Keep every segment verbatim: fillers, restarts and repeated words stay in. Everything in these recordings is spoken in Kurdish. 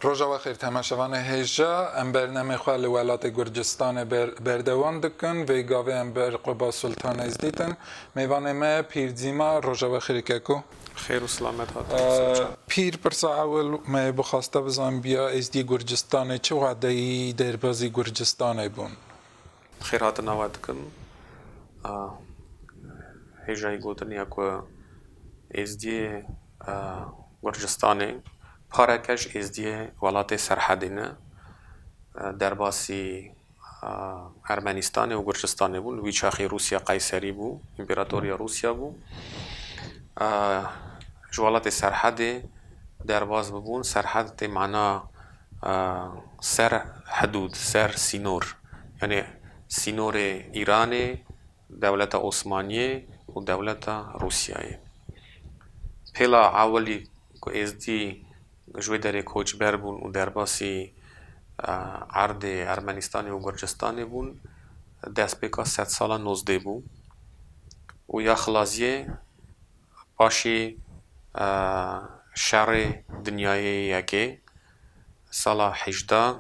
Roja we xêr, temaşevanê hêja, em bernamê xwe li welatê Gurcistanê ber-, berdewam dikin. Vê gavê em ber Quba Sultan Êzdî din. Mêvanê me Pîr Dîma, roja we xêr keko. Xêr û selamet hatin. Ee, Pîr, pirsa ewil me bixwasta bizanbiya, Êzdî Gurcistanê çi wadeyî derbazî Gurcistanê bûn? Xêr hatina we dikim. A, hêjayî gotin ya ku Êzdiyê, a, Gurcistanê, pareke ji Êzdiyê welatê Serhedê ne, a, derbasî, a, Ermenistanê û Gurcistanê bûn. Wî çaxî Rûsya Qeyserî bû, împaratoriya Rûsya bû. A, ji welatê Serhedê derbas bibûn. Serhed tê mana, a, ser hedûd, ser sînor. Yanî sînorê Îranê, dewleta Osmaniyê û dewleta Rûsyayê. Pêla ewilî ku Êzdî ji wê derê koçber bûn û derbasî, e, erdê Ermenistanê û Gurcistanê bûn, destpêka sedsala nozdeh bû û ya Xilaziyê paşî, e, şerê dinyayê yekê sala hejdeh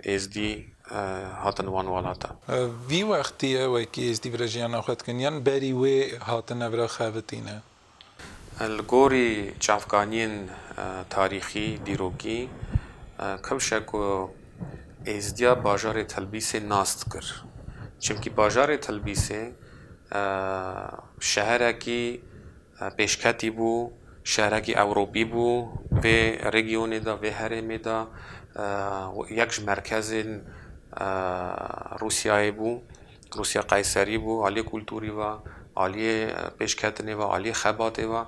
Êzdî, e, hatin wan welata. E, vî wextî ye wekî Êzdî vira jiyana xwe dikin, yan berî wê hatine vira xebitîne? Li gorî çavkaniyên, e, tarîxî, dîrokî, e, kifşe ku Êzdiya bajarê Tilbîsê nas dikir. Çimkî bajarê Tilbîsê, e, şeherekî e, pêşketî bû, şerekî Ewropî bû, vê rejîyonê de, vê herêmê de, e, yek ji merkezên, e, Rûsyayê bû, Rûsya Qeyserî bû, aliyê kulturî ve, aliyê, e, pêşketinê ve, aliyê xebatê ve,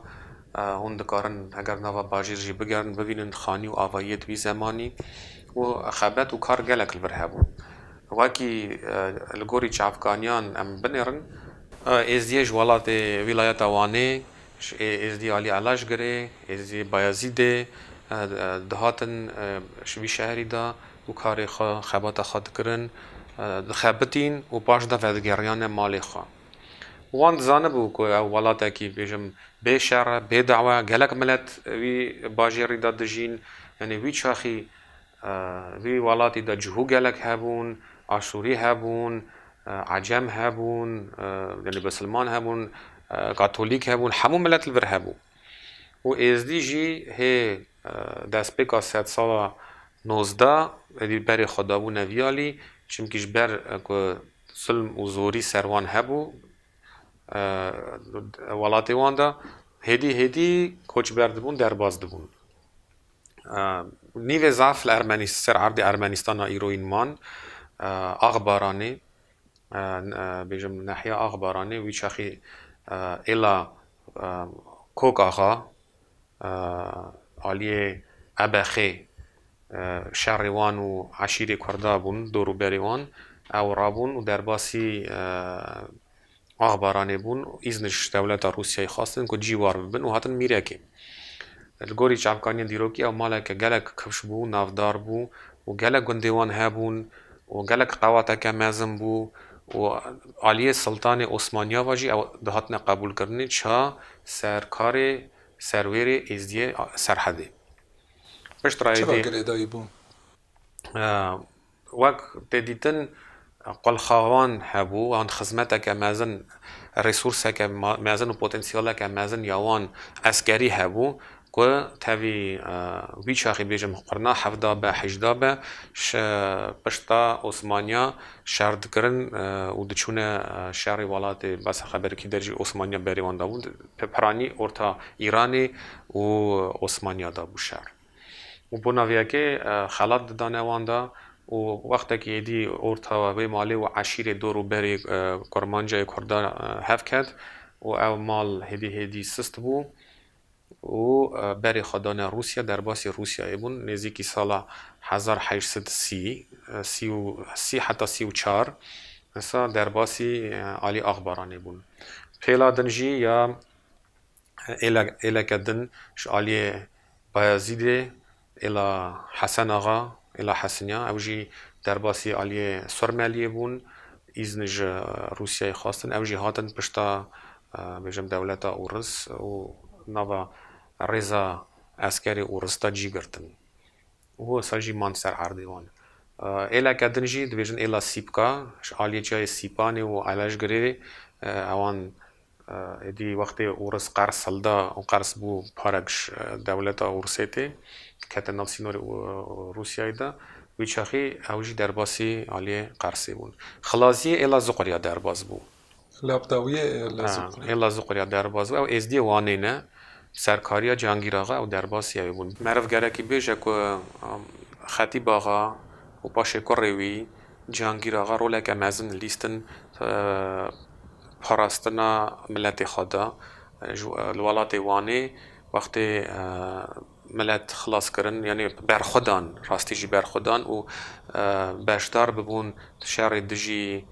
e, hûn dikarin heger nava bajêr jî bigerin, bibînin xanî û avayiyê di vî zemanî û xebet û kar gelek li vir hebû. Wekî, e, li gorî çavkaniyan em binêrin, e, Êzdiyê ji welatê wîlayeta Wanê, ji Ê-, Êzdî alî Elajgirê, Êzdî Bayezîdê, e, e, dihatin, e, ji vî şeherî de û karê xwe, xebata xwe dikirin, e, dixebitîn û paş de vedigeriyane malê xwe. Wan dizanibû ku ew welatekî, bêjim, bê şer e, bê dawa, gelek milet wî bajêrî de dijîn, yanî wî çaxî, e, vî welatî de cihû gelek hebûn, Aşûrî hebûn, e, Ecem hebûn, e, yanî Bisilman hebûn, e, Katolîk hebûn, hemû milet li vir hebû. Û Êzdî jî hê, e, destpêka sedsala nozdeh, êdî berê xwe dabûne vî alî, çimkî ji ber, e, ku zulm û zorî ser wan hebû, e, welatê wan de, hêdî hêdî koçber dibûn, derbas dibûn. E, nîvê zaf li Ermenîs-, ser erdê Ermenîstana îroyîn man, e, Axbaranê, e, n-, e, bêjim nehiya Axbaranê, wî çaxî, e, êla, e, Kok Axa, e, aliyê Ebexê, e, şerê wan û eşîrê Kurda bûn, dor û berê wan, ew rabûn û derbasî, e, Axbaranê bûn, îzn ji dewleta Rûsyayê xwestin ku cî war bibin û hatin Mîrekê. Li gorî çavkaniyên dîrokî ew maleke gelek kifş bû, navdar bû û gelek gundê wan hebûn û gelek qewateke mezin bû û aliyê Siltanê Osmaniya ve jî ew dihatine qebûlkirinê ça serkarê serwêrê Êzdiyê Serhedê. Pişt re Çira êdî girêdayî bû? E, wek tê dîtin, qulxawan hebû, an xizmeteke mezin, resurseke ma-, mezin û potansiyeleke mezin ya wan eskerî hebû, ku tevî, e, wî çaxî bêjim qurna hevda be, hejda be, şe-, pişta Osmaniya şer dikirin, e, û diçûne, e, şerê welatê, bes xeberekî der jî Osmaniya berê wan dabû, pe-, piranî orta Îranê û Osmaniya dabû şer. Û bona vê yekê, e, xelat didane wan de û wextekî êdî orta wê malê û eşîrê dor û berê, e, Kurmancayê Kurda, e, hev ket û ew mal hêdî hêdî sist bû û, e, berê xwe dane Rûsya, derbasî Rûsyayê bûn. Nêzîkî sala hezar heşt sed sî, e, sî û, sî heta sî û çar, wisa derbasî, e, alî Axbaranê bûn. Pêla din jî ya êle-, êleke din ji aliyê Bayezîdê, êla Hesen Axa, êla Hesiniya, ew jî derbasî aliyê Surmeliyê bûn, îzn ji Rûsyayê xwestin, ew jî hatin pişta, e, bêjim dewleta Ûris û nava rêza eskerê Ûris de cî girtin. û wisa jî man ser erdê wan. E, êleke din jî dibêjin êla Sîpka, ji aliyê çiyayê Sîpanê û Elejgirê, e, ewan, e, êdî wextê Ûris Qers hilda û Qers bû parek ji, e, dewleta Ûrisê tê, kete nav sînorê û, û Rûsyayê de, wî çaxî ew jî derbasî aliyê Qersê bûn. Xilaziyê êla Zuqriya derbas bû. Labdawiyê êla Ha, Zuqriya. Êla Zuqriya derbas bû. Ew êzdiyê Wanê ne. Serkariya Cihangîr Axa ew derbasî ew bûn. Meriv gerekî bêje ku, em, Xetîb Axa û paşê kurê wî Cihangîr Axa roleke mezin lîstin, e, parastina miletê xwe da. Ji, e, li welatê Wanê wextê, e, milet xilas kirin, yanî berxwedan, rastî jî berxwedan û, e, beşdar bibûn şerê dijî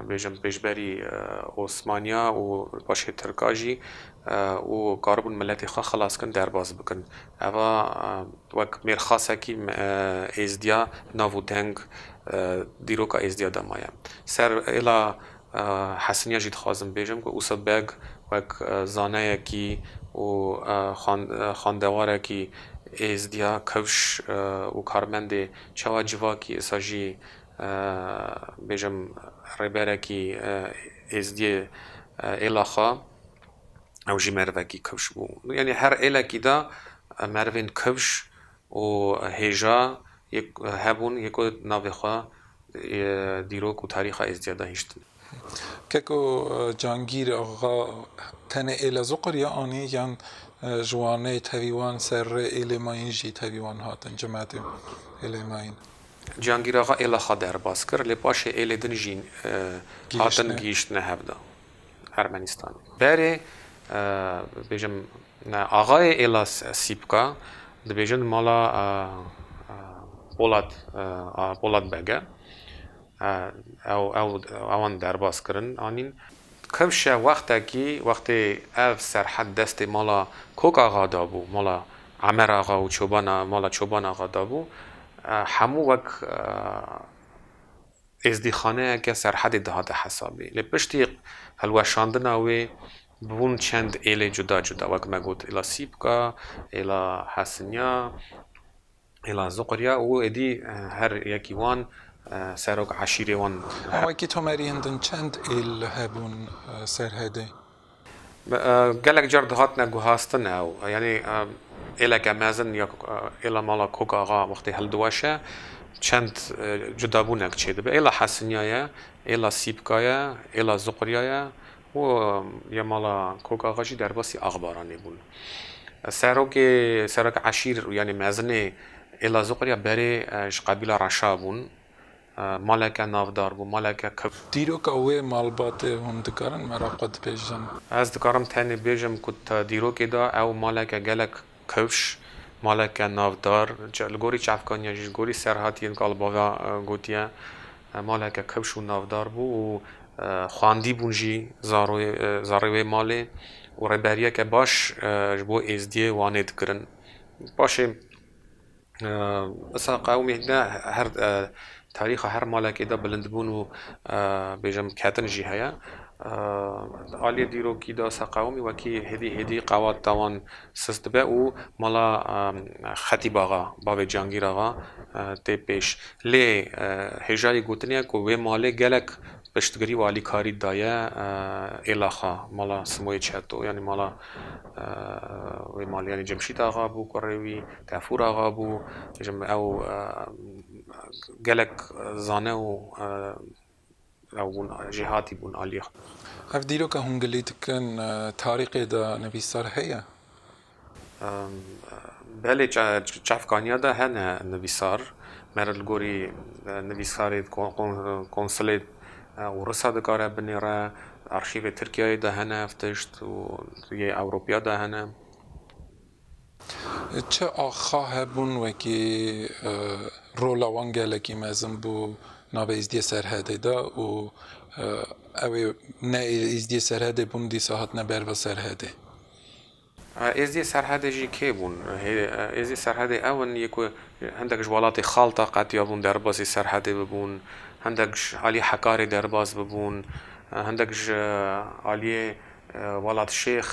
bêjim, pêşberî, e, Osmaniya û paşê Tirka jî, e, û karibûn miletê xwe xilas kin, derbas bikin. Eva, e, wek mêrxasekî, e, êzdiya nav û deng, e, dîroka êzdiya de maye. Ser êla, e, Hesiniya jî dixwazim bêjim ku Usa Beg wek, e, zaneyekî û, e, xwan-, e, xwendewarekî êzdiya kifş, e, û karmendê çawa civakî isa jî e, bêjim, rêberekî, e, êzdiyê, e, êla xwe, ew jî merivekî kifş bû. Yanî her êlekî de, e, merivên kifş û hêja yek, hebûn, yê ku navê xwe, e, dîrok û tarîxa êzdiya de hiştin. Keko, e, Cangîr Axa tenê êla Zuqirya anî yan, e, ji Wanê tevî wan ser rê êlê mayîn jî tevî wan hatin, cimetê êlê mayîn? Cangîr Axa êla xwe derbas kir, lê paşê êlê din jî, e, Gihiştine. Hatin gihiştine hev de Ermenistanê. Berê, e, bêjim, ne, axayê êla S-, Sîpka dibêjin mala, e, e, Polat, e, a, Polat Beg e. E, ew, ew, ewan derbas kirin, anîn. Kifşe wextekî, wextê ev serhed destê mala Kok Axa da bû, mala Emer Axa û Çoban A-, mala Çoban Axa da bû, e, hemû wek, e, êzdîxaneyeke serhedê dihate hesabê. Lê piştî hilweşandina wê bûn çend êlê cuda cuda, wek me got, êla Sîpka, êla Hesiniya, êla Zuqriya û êdî, e, her yekî wan, e, serok eşîrê wan. Wekî tomerî hindin çend êl hebûn, e, serhedê? E, gelek car dihatine guhastin ew. Yanî, e, êleke mezin ya, e, êla mala Kok Axa wextê hildiweşe çend, e, cudabûnek çêdibe. Êla Hesiniya ye, êla Sîpka ye, êla Zuqriya ye û, e, ya mala Kok Axa jî derbasî Axbaranê bûn. Serokê, serok eşîr, yanî mezinê êla Zuqriya berê, e, ji qebîla Reşa bûn. E, maleke navdar bû, maleke kifş. Dîroka wê malbatê hûn dikarin me re xwe dibêjin? Ez dikarim tenê bêjim ku di dîrokê de ew maleke gelek kifş, maleke navdar, çe-, li gorî çavkaniya jî, ji gorî serhatiyên ku li bava, e, gotiye, e, maleke kifş û navdar bû û, e, xwendî bûn jî zaroyê, e, zarê wê malê û rêberiyeke baş, e, ji bo êzdiyê Wanê dikirin. Paşê, e, isa qewimî de her, e, tarîxa her malekê de bilindbûn û, e, bêjim ketin jî heye. E, aliyê dîrokî de isa qewimî wekî hêdî hêdî qewat tawan sist dibe û mala, e, Xetîb Axa, bavê Cangîr Axa, e, tê pêş. Lê, e, hêjayî gotinê ye ku wê malê gelek piştgirî û alîkarî daye, e, êla xwe, mala Simoyê Çeto, yanî mala, e, wê malê, yanî Cemşîd Axa bû, kurê wî Tefûr Axa bû, jim ew, e, gelek zane û, e, ew bûn, jêhatî bûn aliyê xwe. Ev dîroka hûn gilî dikin, e, tarîxê de nivîsar heye? Em, belê, ça-, çavkaniya de hene nivîsar. Meriv li gorî, e, nivîsarê kon-, kon-, konsulê, e, Ûrisa dikare binêre, arşîvê Tirkiyeyê de hene ev tişt û yê Ewropiya de hene. Çi axa hebûn wekî, e, rola wan gelekî mezin bû navê Êzdiyê Serhedê de û, e, ew ê ne Êzdiyê Serhedê bûn dîsa hatine berva Serhedê? Êzdiyê Serhedê jî kê bûn? Hê-, Êzdiyê Serhedê ew in yê ku hindek ji welatê Xalta qetiyabûn derbasî Serhedê bibûn, hindek ji alî Hekarê derbas bibûn, hindek ji aliyê, e, welat Şêx,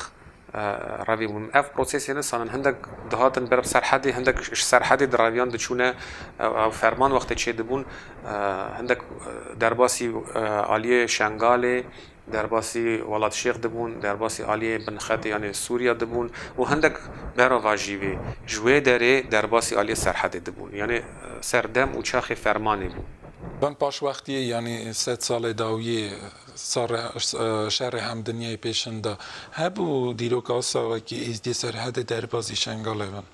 e, revî bûn. Ev prosesê nisanin hindek dihatin ber serhedê, hindek ji serhedê diraviyan diçûne, e, ew ferman wextê çêdibûn, e, hindek, e, derbasî, e, aliyê Şengalê, derbasî Welatşêx dibûn, derbasî aliyê Binxetê, yanî Sûriya dibûn û hindek berava jî vê. Ji wê derê derbasî aliyê serhedê dibûn. Yanî, e, serdem û çaxê fermanê bû. Van paşwextiyê, yanî sed salê dawiyê, sarê, e, şerê hemdinyayê pêşin de hebû dîroka wisa wekî êzdiyê serhedê derbasî Şengalê bin?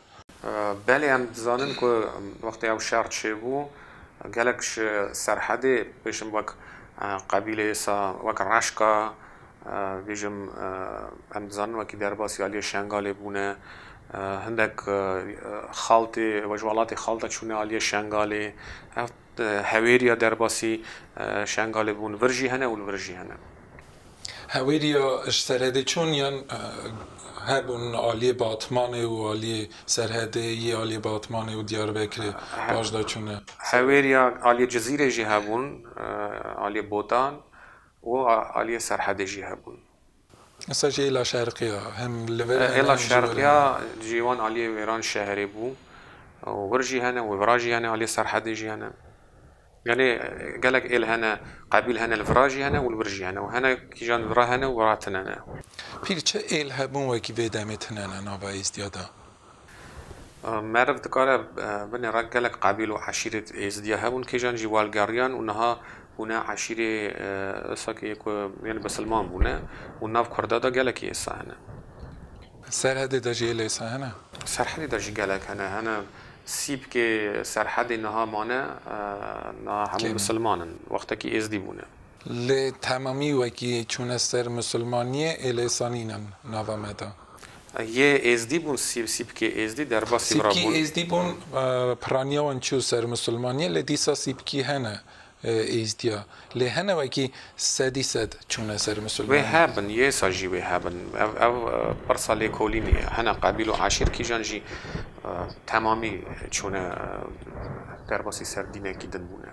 E, belê, em dizanin ku wextê ew şer çêbû, gelek ji serhedê pêşin wek, e, qebîleyê sa, wek Reşka, e, bêjim, e, em dizanin wekî derbasî aliyê Şengalê bûne, e, hindek, e, xaltê, we ji welatê xalta çûne aliyê Şengalê. Ev, e, hewêriya derbasî, e, Şengalê bûn. Vir jî hene û li vir jî hene. Hewêriya ji serhedê çûn yan, e, hebûn aliyê Batmanê û aliyê serhedê yê aliyê Batmanê û Diyarbekirê He-, paş de çûne? Hewêriya aliyê Cizîrê jî hebûn, e, aliyê Botan û a-, aliyê serhedê jî hebûn. Esa jî êla şerqiya, hem li vir E, hene, êla hem ji wir şerqiya hene. Jî wan aliyê Wêran şehrê bû. Û vir jî hene, û vira jî hene, aliyê serhedê jî hene. Yanî, e, gelek êl hene, qebîl hene, li vira jî hene û li vir jî hene. Û hene kîjan li vira hene û vira tune ne. Pîr çi êl hebûn wekî vê demê tune ne nava Êzdiya de? E, meriv dikare, e, binêre gelek qebîl û eşîret Êzdiya hebûn, kêjan jî welgeriyan û niha bûne eşîrê, e, wisa ki ku, yanî bisilman bûne û nav Kurda de gelekî êsa hene. Serhedê de jî êl êsa hene? Serhedê de jî gelek hene. Hene sîpkê serhedê niha mane, e, niha hemû Kêm. Bisilman in. Wextekî Êzdî bûne. Lê temamî wekî çûne ser misilmaniyê êl êsa nînin nava me de. Yê Êzdî bûn, sî-, sîpkê Êzdî derbasî vira Sîpkî bûn. Êzdî bûn, e, piraniya wan çû ser misilmaniyê, lê dîsa sîpkî hene, e, Êzdiya. Lê hene wekî sedî sed çûne ser Wê misilmaniyê. Hebin, yê sa jî wê hebin. Ev, ev, e, pirsa lêkolînê ye. Hene qebîl û eşîr kîjan jî, e, temamî çûne, e, derbasî ser dînekî din bûne.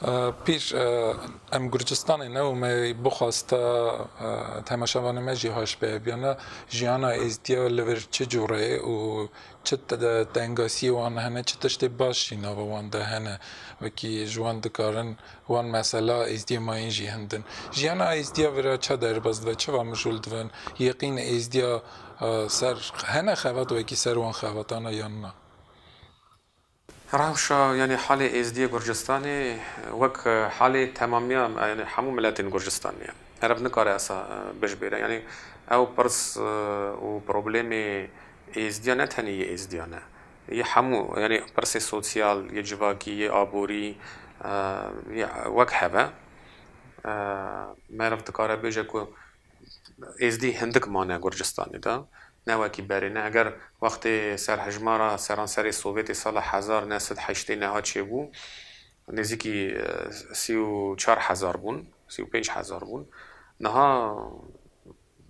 E, pîr, e, em Gurcistanê ne û me bixwasta, e, temaşevanê me jî haş be. Biyana jiyana Êzdiya li vir çi cûre ye û çi te-, tengasiyê wan hene, çi tiştê baş jî nava wan de hene. Wekî ji wan dikarin wan mesela Êzdiyê mayîn jî hindin. Jiyana Êzdiya vira ça derbas dibe, çi va mijûl divin? Yeqîn Êzdiya, e, ser hene xebat wekî ser wan xebatana yan na? Rewşa, yanî halê Êzdiyê Gurcistanê wek halê temamiya, yanî hemû miletên Gurcistanê ye. Meriv nikare esa, e, bijbêre. Yanî ew pirs, e, û problemê Êzdiya ne tenê yê Êzdiya ne. Yê hemû, yanî pirsê sosyal, yê civakî, yê aborî, e, yê wek heve. E, meriv dikare bêje ku Êzdî hindik mane Gurcistanê de, ne wekî berê ne. Eger wextê serhejmara seranserê Sovyetê sala hezar neh sed heştê neha çêbû, nêzîkî, e, sî û çar hezar bûn, sî û pênc hezar bûn. Niha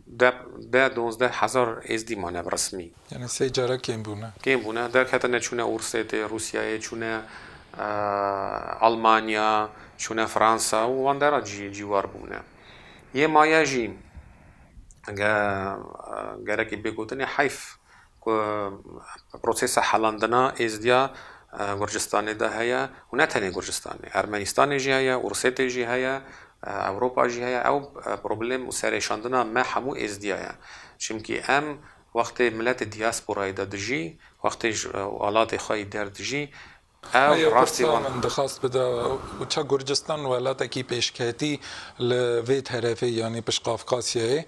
de, de dozdeh hezar Êzdî mane bi resmî. Yanî sê cara kêm bûne. Kêm bûne. Derketine çûne Ûrsêtê, Rûsyayê, çûne, e, Almanya, çûne Fransa û wan dera cî-, cîwar bûne. Yê maye jî ge-, gerekî bê gotinê heyf ku prosesa helandina Êzdiya, e, Gurcistanê de heye û ne tenê Gurcistanê. Ermenistanê jî heye, Ûrsêtê jî heye, e, Ewropa jî heye. Ew, e, problem û serêşandina me hemû Êzdiya ye. Çimkî em wextê miletê diasporayê de dijî, wextê ji, e, welatê xwe yî der dijî, ev Heye rastî pirsa wan min dixwest bide, û ça Gurcistan welatekî pêşketî li vê terefê, yanî Piştqafqasyayê,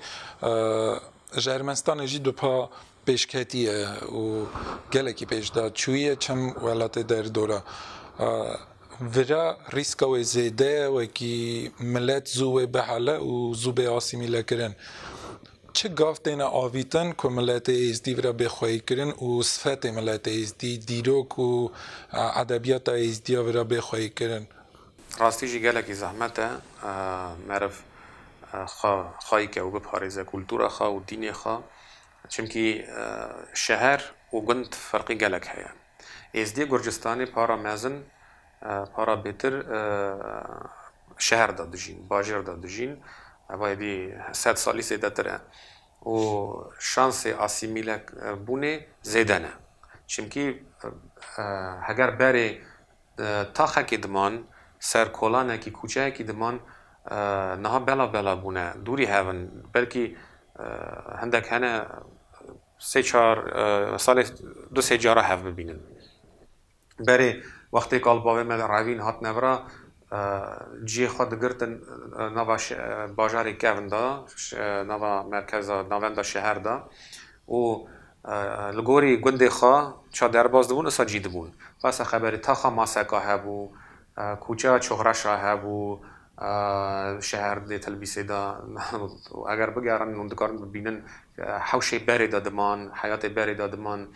e, ji Ermenistanê jî dupa pêşketî ye û gelekî pêş de çûye çend welatê derdora. E, vira rîska wê zêde ye, wekî milet zû wê bihele û zû bê asîmîlekirin. Çi gav têne avîtin ku miletê Êzdî vira bê xweyîkirin û sifetê miletê Êzdî, dîrok û, e, edebiyata Êzdiya vira bê xweyîkirin? Rastî jî gelekî zehmet e, e, meriv, e, xwe, xweyîke û biparêze kultura xwe û dînê xwe. Çimkî, e, şeher û gund ferqî gelek heye. Êzdiyê Gurcistanê para mezin, e, para bêtir, e, şeher de dijîn, bajêr de dijîn. Eva êdî sed salî zêdetir e. û şansê asîmîle bûnê zêde ne. Çimkî, e, heger berê, e, taxekê diman, ser kolanekî, kûçeyekî diman, e, niha bela bela bûne, dûrî hev in. Belkî, e, hindek hene sê çar, e, salê du sê cara hev bibînin. Berê wextê ku li bavê me revîn hatine vira, e, cihê xwe digirtin, e, nava şe-, e, bajarê kevn de, ş-, e, nava merkeza, navenda şeher de û, e, li gorî gundê xwe ça derbas dibûn, wisa cî dibûn. Wisa xeberê taxa Maseka hebû, e, kûçeya Çoxreşa hebû, e, şeher dê Tilbîsê de. Eger bigerin, hûn dikarin bibînin, e, hewşê berê de diman, heyatê berê de diman.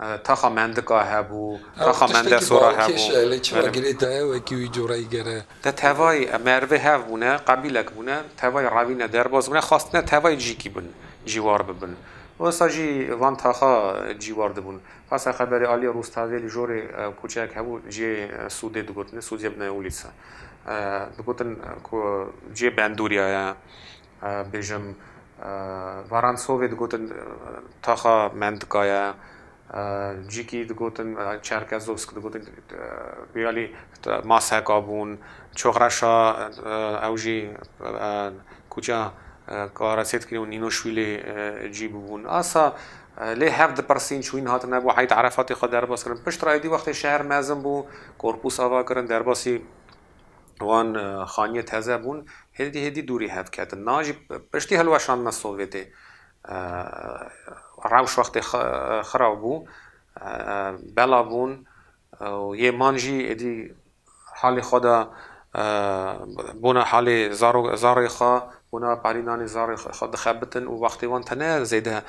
E, taxa Mendika hebû, taxa Mendesora hebû. Ew tiştekî balkêş e, lê çima girêdaye wekî wî coreyî gere? De tevayî, e, merivê hev bûne, qebîlek bûne, tevayî revîne derbas bûne, xwastine tevayî cîkî bin, cîwar bibin. Wisa jî van taxa cîwar dibûn. Xwasa xeberê aliyê Rûstavêlî jorê, e, kûçeyek hebû, cihê, e, Sûdê digotin, Sûdê bine Ulîsa. E, digotin, e, ku cihê Bendûriya ye. E, bêjim, e, Varantsovê digotin, e, taxa Mendika ye, e, cîkî digotin, e, Çerkezovsk digotin, e, biyalî, e, Maseka bûn, Çoxreşa, e, ew jî, e, kuça, e, Karasêtkirî û Nînoşwîlê, e, cî bibûn. Asa, e, lê hev dipirsîn, çûyîn hatine bo Eyd Erefatê xwe derbas kirin. Piştre êdî wextê şeher mezin bû, korpûs ava kirin, derbasî wan, e, xaniyê teze bûn, hêdî hêdî dûrî hev ketin. Niha jî piştî hilweşandina Sovyetê, e, rewş wextê xi-, xirab bû, e, bela bûn, e, û yê man jî êdî halê xwe de, e, bona halê zaro-, zarê xwe, bona parînanê zarê xwe dixebitin û wextê wan tene zêde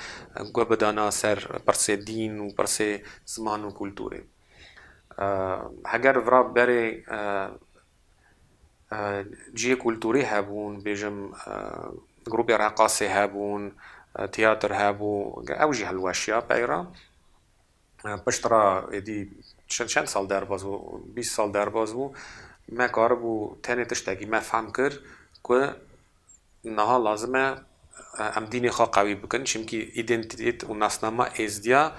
guh bidana ser pirsê dîn û pirsê ziman û kulturê. E, heger vira berê, e, e, cihê kulturî hebûn, bêjim, e, grûpê reqasê hebûn, e, tiyatir hebû, ew jî hilweşiya peyra. E, piştre êdî çend, çend sal derbas bû, bîst sal derbas bû, me karibû tenê tiştekî me fehm kir ku niha lazim e, e, em dînê xwe qewî bikin, çimkî îdentîtet û nasnama êzdiya,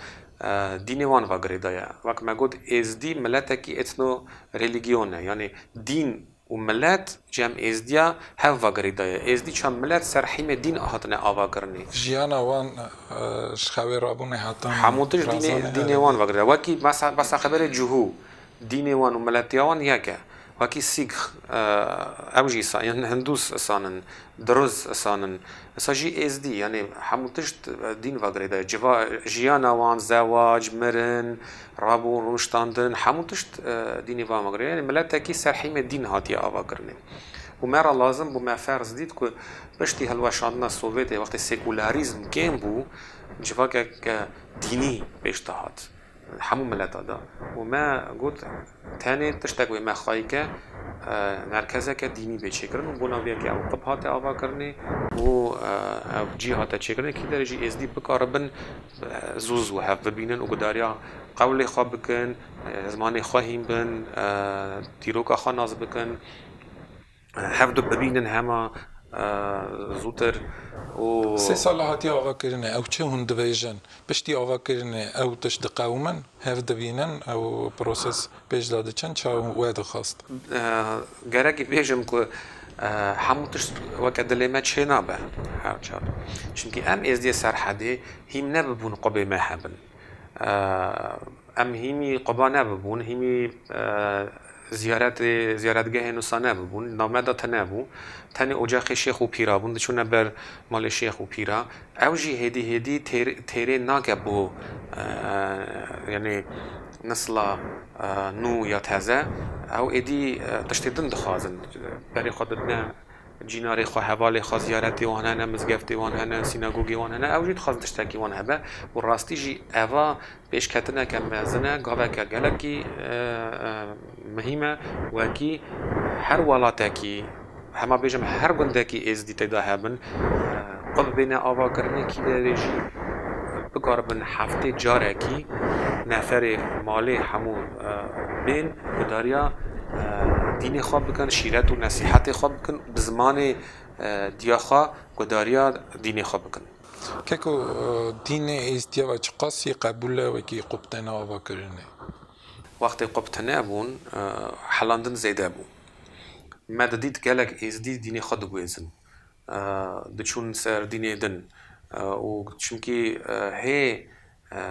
e, dînê wan ve girêdaye. Wek me got, êzdî miletekî etno-relîgiyon e, yanî dîn û milet cem êzdiya hev ve girêdaye. Êzdî çend milet ser hîmê dîn hatine avakirinê. Jiyana wan, e, ji xewê rabûnê hetan Hemû tişt dînê, razanê dînê wan ve girêdaye. Wekî mesa-, mesa xeberê cihû, dînê wan û miletiya wan yek e. Wekî Sîkh, e, ew jî sa-, yan Hindûs isan in, Diruz isan in. Esa jî Êzdî, yanî hemû tişt, e, dîn ve girêdaye. Civa-, jiyana wan, zewac, mirin, rabûn, rûniştandin, hemû tişt, e, dînê van ve girêdaye. Yanî miletekî ser hîmê dîn hatiye avakirinê. Û me re lazim bû, me ferz dît ku piştî hilweşandina Sovyetê, wextê sekularîzm kêm bû, civakek, e, dînî pêş dihat. Hemû mileta de. Û me got, tenê tiştek wê me xwayî ke, e, merkezeke dînî bê çêkirin û bona vê yekê ew qip hate avakirinê û, e, ew cî hate çêkirinê, kî derê jî êzdî bikaribin, e, zû zû hev bibînin û gudariya qewlê xwe bikin, e, zimanê xwe hîn bin, e, dîroka xwe nas bikin. Hev du bibînin hema, e, zûtir û Sê sala hatiye avakirinê, ew çi hûn dibêjin? Piştî avakirinê ew tişt diqewimin, hev dibînin, ew proses pêş de diçin, çawa we dixwest? E, gerekî bêjim ku, e, hemû tişt weke dilê me çê nabe her çar. Çimkî em êzdiyê Serhedê hîm nebibûn qubê me hebin. E, em hîmî quba nebibûn, hîmî, e, ziyaretê, ziyaretgehên wisa nebibûn, nav me de tune bû. Tenê ocaxê şêx û pîra bûn, diçûne ber malê şêx û pîra. Ew jî hêdî hêdî têr-, têrê nake bo, e, yanî nisla, e, nû ya teze. Ew êdî, e, tiştê din dixwazin. Berê xwe didine cînarê xwe, hevalê xwe, ziyaretê wan hene, mizgeftê wan hene, sînagogê wan hene, ew jî dixwazin tiştekî wan hebe. Û rastî jî eva pêşketineke mezin e, gaveke gelekî, e, e, muhîm e, wekî her welatekî, hema bêjim her gundekî êzdî tê de hebin, e, qul bêne avakirinê, kî derê jî bikaribin heftê carekî neferê malê hemû, e, bên gudariya, e, dînê xwe bikin, şîret û nesîhetê xwe bikin, bi zimanê, e, diya xwe gudariya dînê xwe bikin. Keko, e, dînê êzdiya ve çiqasî qebûl e wekî qubtena avakirinê? Wextê qub tune bûn, e, helandin zêde bû. Me didît gelek êzdî dînê xwe diguêzin. E, diçûn ser dînê din. E, û çimkî, e, hê, e,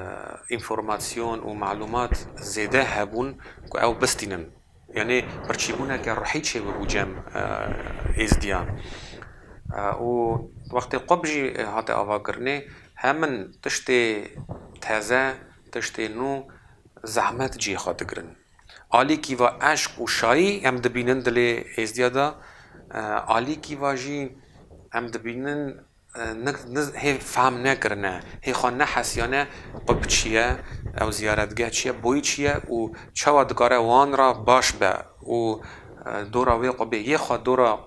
înformasyon û malûmat zêde hebûn ku ew bistînin. Yanî birçîbûneke ruhî çêbûbû cem, e, êzdiyan. E, û wextê qub jî hate avakirinê, hemin tiştê teze, tiştê nû zehmet cihê xwe digirin. Alîkî va eşq û şayî em dibînin dilê êzdiya de, e, alîkî va jî em dibînin, e, nik-, niz-, hê fehm nekirine, hê xwe nehesiyane, qub çi ye, ew ziyaretgeh çi ye, boyî çi ye û çawa dikare wan re baş be û, e, dora wê qubê yê xwe dora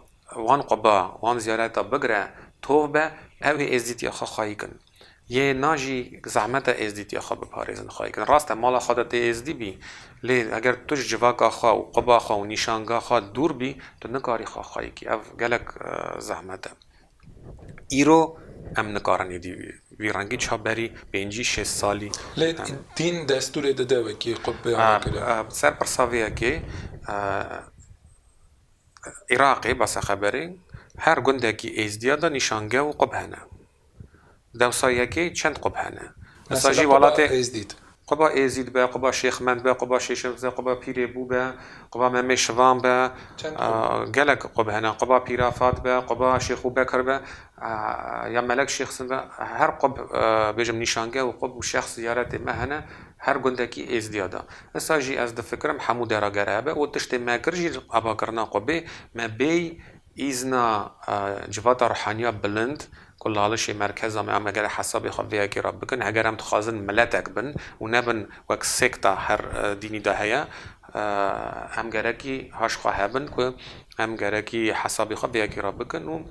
wan quba, wan ziyareta bigire, tov be, ew ê êzdîtiya xwe xwayî kin. Yê na jî zehmet e êzdîtiya xwe biparêzin, xwayî kin. Rast e, mala xwe de tê êzdî bî, lê eger tu ji civaka xwe û quba xwe û nîşanga xwe dûr bî, tu nikarî xwe xwayî kî. Ev gelek, e, zehmet e. Îro em nikarin êdî vî rengî çaberî pêncî şêst salî. Lê dîn destûrê dide wekî qubê avakirin. Ser pirsa vê yekê, e, Iraqê, basa xeberê, her gundekî êzdiya de nîşange û qub hene. Dewsa yekê çend qub hene. Mesela jî welatê êzdît. Quba Êzîd be, quba Şêx Mend be, quba Şêşemze, quba Pîrê Bû be, quba Memê Şivan be, gelek qub hene. Quba Pîra Fat be, quba Şêxû Bekir be, ya Melek Şêxsin be, her qub, bêjim, nîşange û qub û şexs ziyaretê me hene, her gundekî êzdiya de. Esa jî ez difikirim hemû dera gere hebe û tiştê me kir jî avakirina qubê me bêy Îzna, e, civata ruhaniya bilind ku lalişê merkeza me, em gere hesabê xwe vê yekê re bikin. Heger em dixwazin miletek bin û nebin wek sekta her, e, dînî de heye, e, em gerekî haş xwe hebin ku em gerekî hesabê xwe vê yekê re bikin û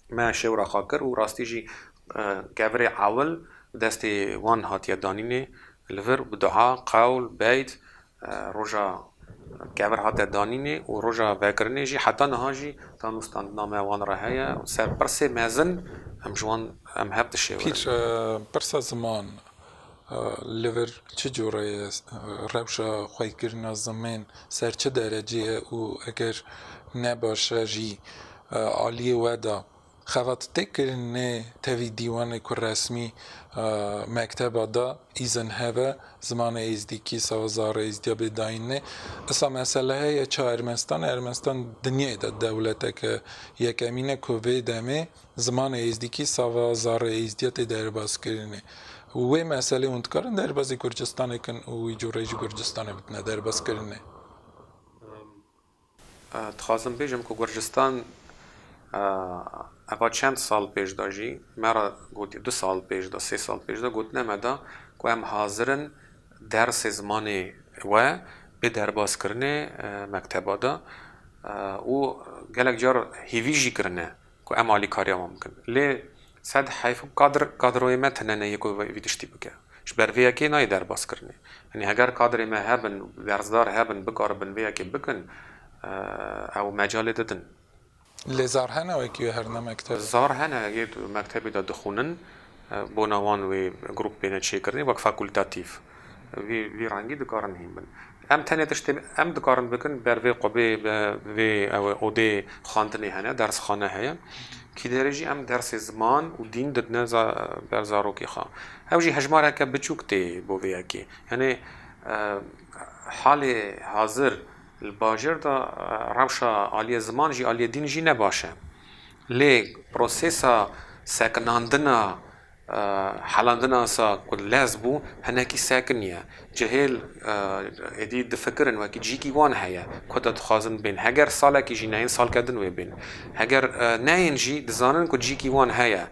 me şêwra xwe kir û rastî jî, e, kevirê ewil destê wan hatiye danînê li vir bi dua, qewl, beyt, e, roja kevir hate danînê û roja vekirinê jî heta niha jî ta nûstandina me wan re heye. Ser pirsê mezin em ji wan, em hev dişêwirin. Pîr, e, pirsa ziman, e, li vir çi cure ye, e, rewşa xweyîkirina zimên ser çi derecê ye û eger ne baş e jî, e, aliyê we de Xebat tê kirinê tevî dîwanê ku resmî, e, mekteba da îzin hebe zimanê êzdîkî, sava zarê êzdiya bê dayînê. Isa mesele heye ça Ermenistan? Ermenistan dinyayê de dewleteke yekemîn e ku vê demê zimanê êzdîkî, sava zarê êzdiya tê derbas kirinê. Û wê meselê hûn dikarin derbasî Gurcistanê kin û wî cûrê jî Gurcistanê bitine derbas kirinê. Dixwazim bêjim ku Gurcistan, e, eva çend sal pêş de jî me re gotiye, du sal pêş de, sê sal pêş de gotine me da ku em hazir in dersê zimanê we bê derbaskirinê, e, mekteba de, e, û gelek car hêvî jî kirine ku em alîkariya wan bikin. Lê sed heyf kadr, kadroyê me tune ne yê ku vê, vî tiştî bike. Ji ber vê yekê nayê derbaskirinê. Yanî heger kadrê me hebin, derzdar hebin, bikaribin vê yekê bikin, e, ew mecalê didin. Lê zar hene wekî wê herine mektebê? Zar hene, yê mektebê de dixwînin, e, bona wan wê grûp bêne çêkirinê wek fakultatîf. Vî, vî rengî dikarin hîn bin. Em tenê tiştê em dikarin bikin, ber vê qubê, be-, vê ew odê xwendinê hene, dersxane heye. Kîderê jî em dersê ziman û dîn didine za-, ber zarokê xwe. Ew jî hejmareke biçûk tê bo vê yekê. Yanî, e, halê hazir li bajêr de, e, rewşa aliyê ziman jî, aliyê dîn jî ne baş e. Lê prosesa sekinandina, e, helandina sa ku lez bû, hinekî sekin ye. Cihêl, e, êdî difikirin wekî cîkî wan heye, ku te dixwazin bên. Heger salekî jî neyên, salke din wê bên. Heger, e, neyên jî dizanin ku cîkî wan heye,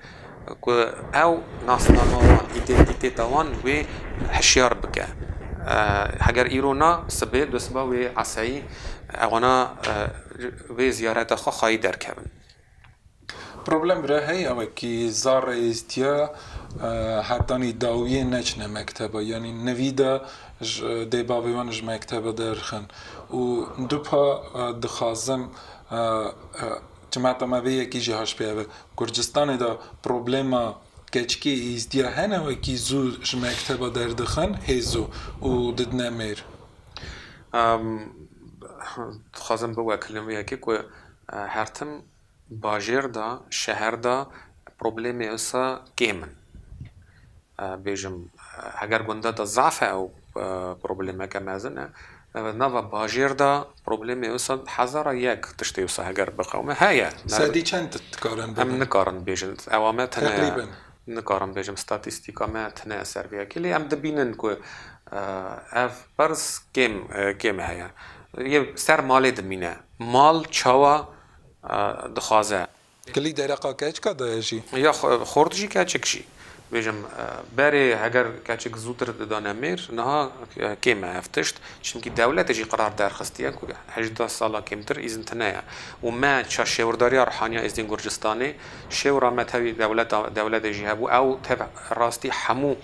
ku ew nasnama wan, îdentîteta wan wê hişyar bike. E, heger îro na, sibê, dusiba wê eseyî ewana, e, wê ziyareta xwe xwayî derkevin. Problem bira heye wekî zarê êzdiya, e, hetanî dawiyê neçine mekteba, yanî nivî de ji dê bavê wan ji mekteba derxin. Û dupa, e, dixwazim, e, e, cimeta me vê yekî jî haş pê eve. Gurcistanê de problema Keçikê êzdiya hene wekî zû ji mekteba derdixin hêzo û didine mêr? Em, dixwazim biwekilim vê yekê ku, e, her tim bajêr de, şeher de problemê wisa kêm in. E, bêjim, e, heger gunda de zaf e ew, e, problemeke mezin e. E, nava bajêr de problemê wisa hezara yek tiştê wisa heger biqewime heye. Sedî çend dikarin Em bibin? nikarin bêjin. Ewa me tine Teqrîben. Nikarim bêjim statîstîka me tine ser vê yekê. Lê em dibînin ku, e, ev perz kêm, e, kêm heye. Yê ser malê dimîne. Mal çawa, e, dixwaze? Kilî dereqa keçika de ye jî. Ya xo- xort jî keçik jî. Bêjim, e, berê heger keçik zûtir didane mêr, niha, e, kêm e ev tişt. Çimkî dewletê jî qerar derxistiye ku hejdeh sala kêmtir îzin tine ye. Û me ça şêwirdariya ruhaniya êzdiyên Gurcistanê, şêwira me tevî dewleta, dewletê jî hebû. Ew tev rastî hemû,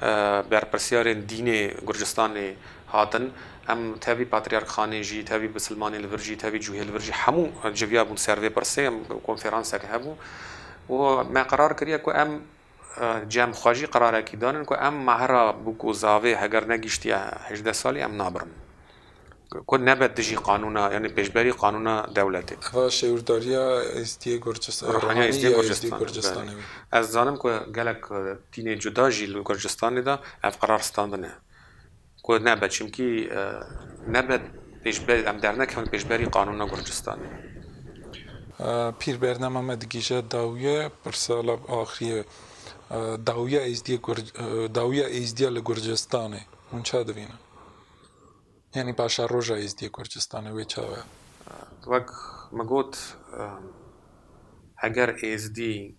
e, berpirsiyarên dînê Gurcistanê hatin. Em tevî patriyarkxanê jî, tevî bisilmanê li vir jî, tevî cûhê li vir jî, hemû civiya bûn ser vê pirsê, em konferansek hebû. Û me qerar kiriye ku em, e, cem xwe jî qerarekî danin ku em mehra bûk û zavê heger negihiştiye hejdeh salî em nabirin. Ku nebe dijî qanûna, yanî pêşberî qanûna dewletê. Eva şêwirdariya êzdiyê Gurcist- Ruhaniya ruhaniya êzdiyê êzdiyê Gurcistanê, Gurcistanê belê. be. Ez zanim ku gelek, e, dînê cuda jî li Gurcistanê de ev qerar standine. Ku nebe, çimkî, e, nebe pêşber, em dernekevin pêşberî qanûna Gurcistanê. E, Pîr, bernama me digihîje dawiye, pirsa la axiriyê, e, dawiya êzdiyê Gur- e, dawiya êzdiya li Gurcistanê. Hûn ça divînin? Yanî paşeroja êzdiyê Gurcistanê wê çawa ye? Wek me got, e, heger êzdî,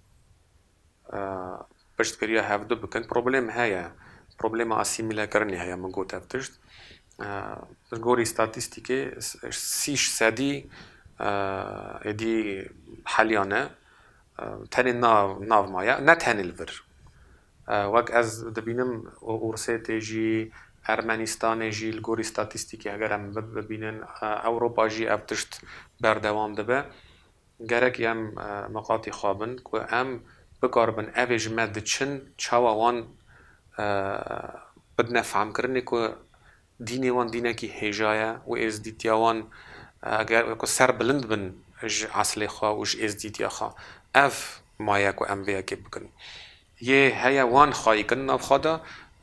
e, piştgiriya hevdu bikin, problem heye. Problema asîmîlekirinê heye, min got ev tişt. E, Li gorî statîstîkê s- sî sedî, e, êdî heliyane, e, tenê nav, nav maye, ne tenê li vir. E, wek ez dibînim, Û- Ûrsêtê jî, Ermenîstanê jî, li gorî statîstîkê heger em bi- bibînin, e, Ewropa jî ev tişt berdewam dibe. Gerek em, e, miqatî xwe bin ku em bikaribin evê ji me diçin, çawa wan, e, bidine fehmkirinê ku dînê wan dînekî hêja ye û êzdîtiya wan, e, ger ku serbilind bin ji eslê xwe û ji êzdîtiya xwe. Ev maye ku em vê yekê bikin. Yê heye wan xayî kin nav xwe de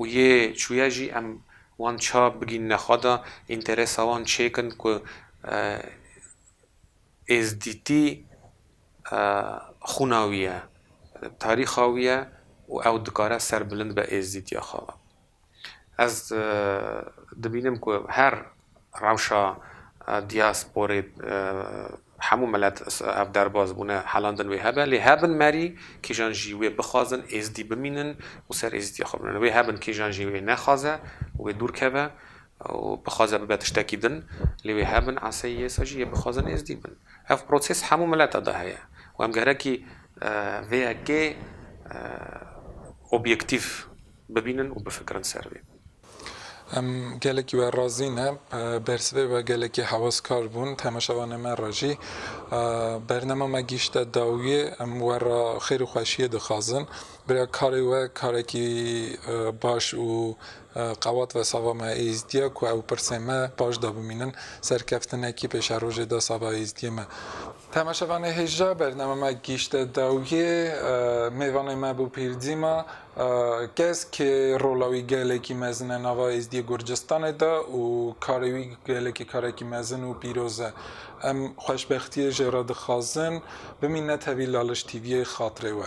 û yê çûye jî em wan ça bigînine xwe de, înteresa wan çêkin ku, e, êzdîtî, e, xûna wî ye, tarîxa wî ye û ew dikare serbilind be êzdîtiya xwe. Ez, e, dibînim ku her rewşa, e, diasporê, e, hemû milet ev derbas bûne, helandin wê hebe, lê hebin merî kîjan jî wê bixwazin êzdî bimînin û ser êzdîtiya xwe bimînin. Wê hebin kîjan jî wê nexwaze û wê dûr keve û bixwaze bibe tiştekî din, lê wê hebin eseyî yê sa jî yê bixwazin êzdî bin. Ev proses hemû mileta de heye û em gerekî, e, vê yekê, e, obyektîf bibînin û bifikirin ser vê. Em gelekî we razî ne, e, bersivê we gelekî hewaskar bûn, temaşevanê me re jî, e, bernama me gihîşte dawiyê, em we re xêr û xweşiyê dixwazin. Birêve karê we karekî, e, baş û, e, qewat ve sava me êzdiye ku ew pirsê me baş da bimînin, serkeftinekî pêşerojê da sava êzdiyê me. Temaşevanê hêja, bernama me gihîşte dawiyê, e, mêvanê me bû Pîr Dîma, e, kes kê rola wî gelekî mezin e nava êzdiyê Gurcistanê de û karê wî gelekî karekî mezin û pîroz e. Em xweşbextiyê jê re dixwazin, bimîne tevî Laliş T V'yê xatirê we.